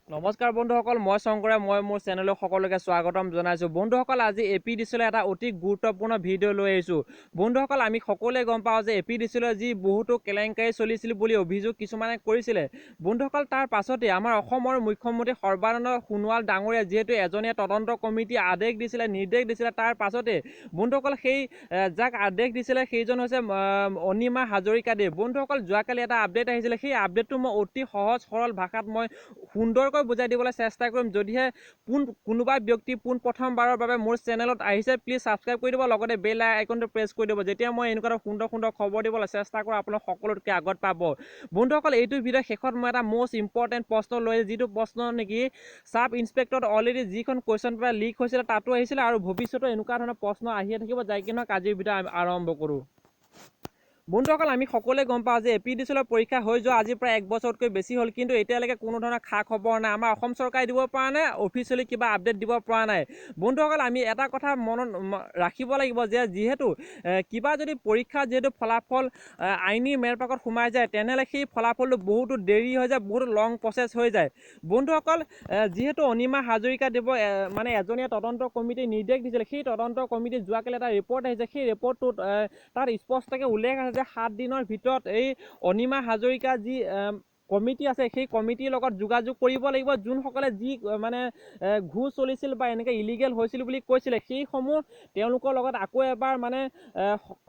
নমস্কাৰ বন্ধুসকল, মই শংকৰে মই মোৰ চেনেললৈ সকলোকে স্বাগতম জনাইছোঁ। বন্ধুসকল, আজি এ পি ডি চি এলৰ এটা অতি গুৰুত্বপূৰ্ণ ভিডিঅ' লৈ আহিছোঁ। বন্ধুসকল, আমি সকলোৱে গম পাওঁ যে এ পি ডি চি এলৰ যি বহুতো কেলেংকাৰী চলিছিল বুলি অভিযোগ কিছুমানে কৰিছিলে। বন্ধুসকল, তাৰ পাছতে আমাৰ অসমৰ মুখ্যমন্ত্ৰী সৰ্বানন্দ সোণোৱাল ডাঙৰীয়া যিহেতু এজনীয়া তদন্ত কমিটি আদেশ দিছিলে, নিৰ্দেশ দিছিলে, তাৰ পাছতে বন্ধুসকল সেই যাক আদেশ দিছিলে সেইজন হৈছে অনিমা হাজৰিকাদেৱ। বন্ধুসকল, যোৱাকালি এটা আপডেট আহিছিলে, সেই আপডেটটো মই অতি সহজ সৰল ভাষাত মই সুন্দৰকৈ বুজাই দিবলৈ চেষ্টা কৰিম। যদিহে কোনোবা ব্যক্তি পোনপ্ৰথমবাৰৰ বাবে মোৰ চেনেলত আহিছে, প্লিজ ছাবস্ক্ৰাইব কৰি দিব, লগতে বেল আইকনটো প্ৰেছ কৰি দিব। যেতিয়া মই এনেকুৱা এটা সুন্দৰ সুন্দৰ খবৰ দিবলৈ চেষ্টা কৰোঁ, আপোনালোক সকলোতকৈ আগত পাব। বন্ধুসকল, এইটো ভিডিঅ'ৰ শেষত মই এটা মষ্ট ইম্পৰ্টেণ্ট প্ৰশ্ন লৈ আহিছোঁ, যিটো প্ৰশ্ন নেকি ছাব ইনস্পেক্টৰত অলৰেডি যিখন কুৱেশ্যন পেপাৰ লিক হৈছিলে তাতো আহিছিলে, আৰু ভৱিষ্যতেও এনেকুৱা ধৰণৰ প্ৰশ্ন আহিয়ে থাকিব। যাই কি নহওক, আজিৰ ভিডিঅ' আৰম্ভ কৰোঁ। বন্ধুসকল, আমি সকলোৱে গম পাওঁ যে এ পি ডি চি এলৰ পৰীক্ষা হৈ যোৱা আজি প্ৰায় এক বছৰতকৈ বেছি হ'ল, কিন্তু এতিয়ালৈকে কোনো ধৰণৰ খা খবৰ নাই। আমাৰ অসম চৰকাৰে দিব পৰা নাই, অফিচিয়েলি কিবা আপডেট দিব পৰা নাই। বন্ধুসকল, আমি এটা কথা মনত ৰাখিব লাগিব যে যিহেতু কিবা যদি পৰীক্ষা যিহেতু ফলাফল আইনী মেৰপাকত সোমাই যায়, তেনেহ'লে সেই ফলাফলটো বহুতো দেৰি হৈ যায়, বহুতো লং প্ৰচেছ হৈ যায়। বন্ধুসকল, যিহেতু অনিমা হাজৰিকা দেৱ মানে এজনীয়া তদন্ত কমিটিয়ে নিৰ্দেশ দিছিলে, সেই তদন্ত কমিটিত যোৱাকালি এটা ৰিপৰ্ট আহিছে। সেই ৰিপৰ্টটোত তাত স্পষ্টকৈ উল্লেখ আছে যে 7 দিনৰ ভিতৰত এই অনিমা হাজৰিকা যি কমিটি আছে, সেই কমিটিৰ লগত যোগাযোগ কৰিব লাগিব। যোনসকলে যি মানে ঘোচ চলিছিল বা এনেকৈ ইলিগেল হৈছিল বুলি কৈছিলে, সেইসমূহ তেওঁলোকৰ লগত আকৌ এবাৰ মানে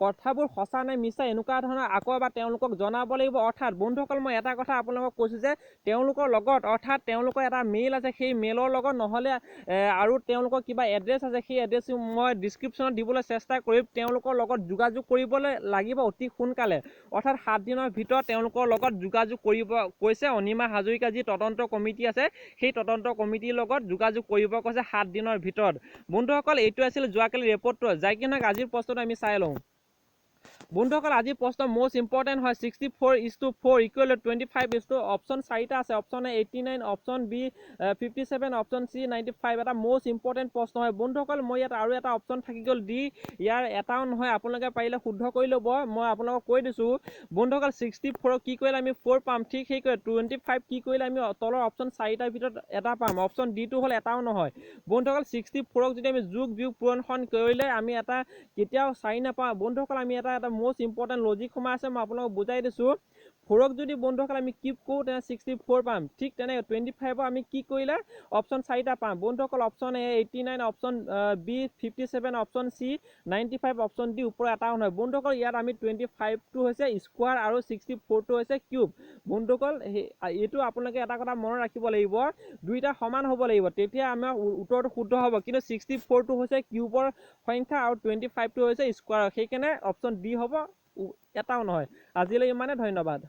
কথাবোৰ সঁচা নে মিছা এনেকুৱা ধৰণৰ আকৌ এবাৰ তেওঁলোকক জনাব লাগিব। অৰ্থাৎ বন্ধুসকল, মই এটা কথা আপোনালোকক কৈছোঁ যে তেওঁলোকৰ লগত, অৰ্থাৎ তেওঁলোকৰ এটা মেইল আছে, সেই মেইলৰ লগত নহ'লে আৰু তেওঁলোকৰ কিবা এড্ৰেছ আছে, সেই এড্ৰেছটো মই ডিছক্ৰিপশ্যনত দিবলৈ চেষ্টা কৰিম। তেওঁলোকৰ লগত যোগাযোগ কৰিবলৈ লাগিব অতি সোনকালে, অৰ্থাৎ 7 দিনৰ ভিতৰত তেওঁলোকৰ লগত যোগাযোগ কৰিব কৈছে। অনিমা হাজৰিকা যি তদন্ত কমিটি আছে, সেই তদন্ত কমিটিৰ লগত যোগাযোগ কৰিব কৈছে 7 দিনৰ ভিতৰত। বন্ধুসকল, এইটো আছিল যোৱাকালি ৰিপৰ্টটো। যাই কি নহওক, আজিৰ প্ৰশ্নটো আমি চাই লওঁ। বন্ধুসকল, আজিৰ প্ৰশ্ন মষ্ট ইম্পৰ্টেণ্ট হয়। 64 is to 4 equal 25 is to option চাৰিটা আছে। Option A 89, option B 57, option C 95। এটা মষ্ট ইম্পৰ্টেণ্ট প্ৰশ্ন হয়। বন্ধুসকল, মই ইয়াত আৰু এটা অপশ্যন থাকি গ'ল ডি, ইয়াৰ এটাও নহয়, আপোনালোকে পাৰিলে শুদ্ধ কৰি ল'ব। মই আপোনালোকক কৈ দিছোঁ বন্ধুসকল, 64ক কি কৰিলে আমি 4 পাম, ঠিক সেই 25 কি কৰিলে আমি তলৰ অপশ্যন চাৰিটাৰ ভিতৰত এটা পাম। অপশ্যন ডিটো হ'ল এটাও নহয়। বন্ধুসকল, 64ক যদি আমি যোগ বিয়োগ পূৰণখন কৰিলে আমি এটা কেতিয়াও চাৰি নাপাওঁ। বন্ধুসকল, আমি এটা মষ্ট ইম্পৰ্টেণ্ট লজিক সোমাই আছে, মই আপোনালোকক বুজাই দিছোঁ। 4ক যদি বন্ধুসকল আমি কিউব কৰোঁ, তেনে 64 পাম। ঠিক তেনেকৈ 25ৰ আমি কি কৰিলে অপশ্যন চাৰিটা পাম। বন্ধুসকল, option A 89, option B 57, option C 95, option D ওপৰৰ এটাও নহয়। বন্ধুসকল, ইয়াত আমি 25টো হৈছে স্কোৱাৰ আৰু 64টো হৈছে কিউব। বন্ধুসকল, এইটো আপোনালোকে এটা কথা মনত ৰাখিব লাগিব, দুইটা সমান হ'ব লাগিব, তেতিয়া আমাৰ উত্তৰটো শুদ্ধ হ'ব। কিন্তু 64টো হৈছে কিউবৰ সংখ্যা আৰু 25টো হৈছে স্কোৱাৰ, সেইকাৰণে অপশ্যন ডি হ'ব এটাও নহয়। আজিলৈ ইমানে, ধন্যবাদ।